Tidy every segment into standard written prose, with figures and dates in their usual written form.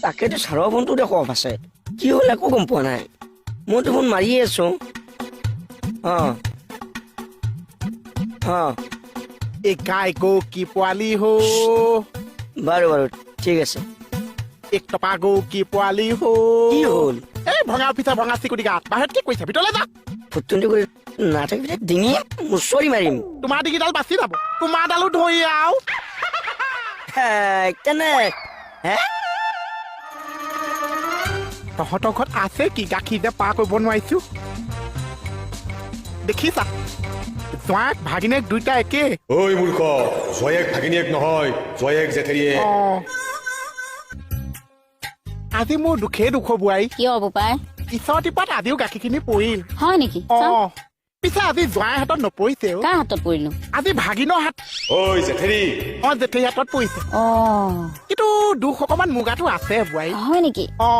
তাকেতো ছাৰৰ ফোনটো দেখো অফ আছে। কি হ'ল একো গম পোৱা নাই। মইতো ফোন মাৰিয়ে আছো। অঁ অঁ। এই গাই গৌ কি পোৱালি হো। বাৰু বাৰু, ঠিক আছে। এক টপা গৌ কি পোৱালি হো। কি হ'ল? এই ভঙা পিঠা ভঙা চিকুটি গাত বাহিৰত কি কৰিছা? ভিতৰলৈ যা। ফুটুনটো কৰি নাথাকিলে ডিঙি মুচৰি মাৰিম। তোমাৰ ডিঙিডাল বাচি যাব, তোমাৰডালো ধৰি আও। কেনে হে? তহঁতৰ ঘৰত আছে কি গাখীৰ যে পাৰ কৰিব নোৱাৰিছো? দেখিছা, জোঁৱাইক ভাগিনীয়েক দুইটা একে। ঐ মূৰ্খ, জয়েক ভাগিনীয়েক নহয়, জয়েক জেঠেৰীয়েক। অ, আজি মোৰ দুখেই দুখ বোৱাৰী। কিয় বোপাই? ঈশ্বৰৰ টিপাত আজিও গাখীৰখিনি পৰিল। হয় নেকি? অ। চাওঁ। পিছে আজি জোঁৱাইৰ হাতত নপৰিছে অ। কাৰ হাতত পৰিলো? আজি ভাগিনৰ হাত। ঐ জেঠেৰী। অ, জেঠেৰী হাতত পৰিছে। অ। কিন্তু দুখ অকমান মুগাটো আছে বোৱাৰী। হয় নেকি? অ।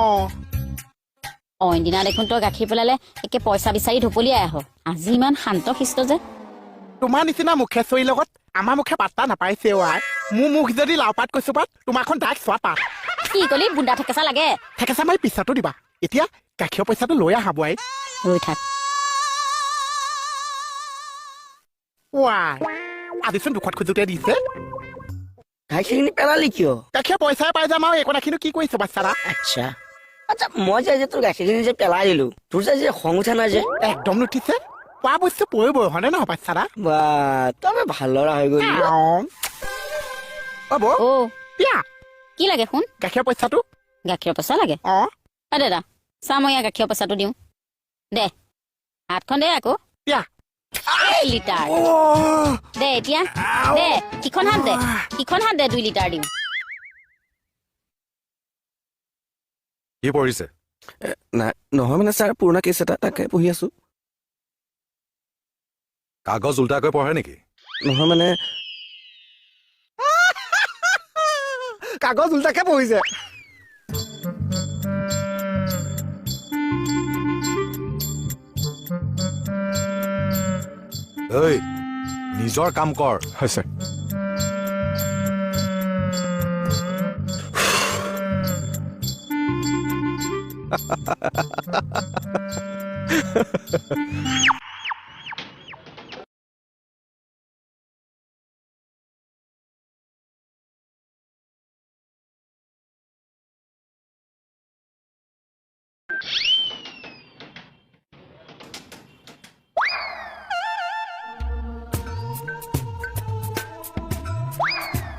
অইন দিনা দেখোন তই গাখীৰ পেলালে একে পইচা বিচাৰি ঢপলিয়াই আহ, আজি ইমান শান্ত শিষ্ট যে? তোমাৰ নিচিনা মুখেশ্বৰীৰ লগত আমাৰ মুখে পাত্তা নাপাইছে অ আই। মোৰ মুখ যদি লাও পাত কৈছো পাত, তোমাৰখন ডাইৰেক্ট চোৱা পাত। কি কলি? বুন্দা থেকেচা লাগে? থেকেচা মাৰি পিছাটো দিবা। এতিয়া গাখীৰৰ পইচাটো লৈ আহা বোৱাৰী। ৰৈ থাক। ৱাই, আজিচোন দুখত খোজোতে দিছে। গাখীৰখিনি পেলালি কিয়? গাখীৰৰ পইচাই পাই যাম আৰু এইকণ কি কৰিছ বাচ্চাৰা? আচ্ছা আচ্ছা, মই যে আজি তোৰ গাখীৰখিনি যে পেলাই দিলো, তোৰ যে আজি খং উঠা নাই যে? একদম নুঠিছে। পোৱা বস্তু পৰিবই, হয়নে নহয় বাচ্চাৰা? বা, তই ভাল ল'ৰা হৈ গ'লি। অ বৌ। অ। দিয়া। কি লাগে শুন? গাখীৰৰ পইচাটো। গাখীৰৰ পইচা লাগে? অ। অ দাদা, চা, মই ইয়াৰ গাখীৰৰ পইচাটো দিওঁ দে। হাতখন দে আকৌ। দিয়া। 1 লিটাৰ দে এতিয়া। দে, সিখন হাত দে, সিখন হাত দে, 2 লিটাৰ দিওঁ। কি পঢ়িছে? নাই নহয়, মানে ছাৰ, পুৰণা কেছ এটা, তাকে পঢ়ি আছো। কাগজ উল্টাকৈ পঢ়ে নেকি? নহয় মানে। কাগজ উল্টাকে পঢ়িছে। ঐ, নিজৰ কাম কৰ। হয় ছাৰ।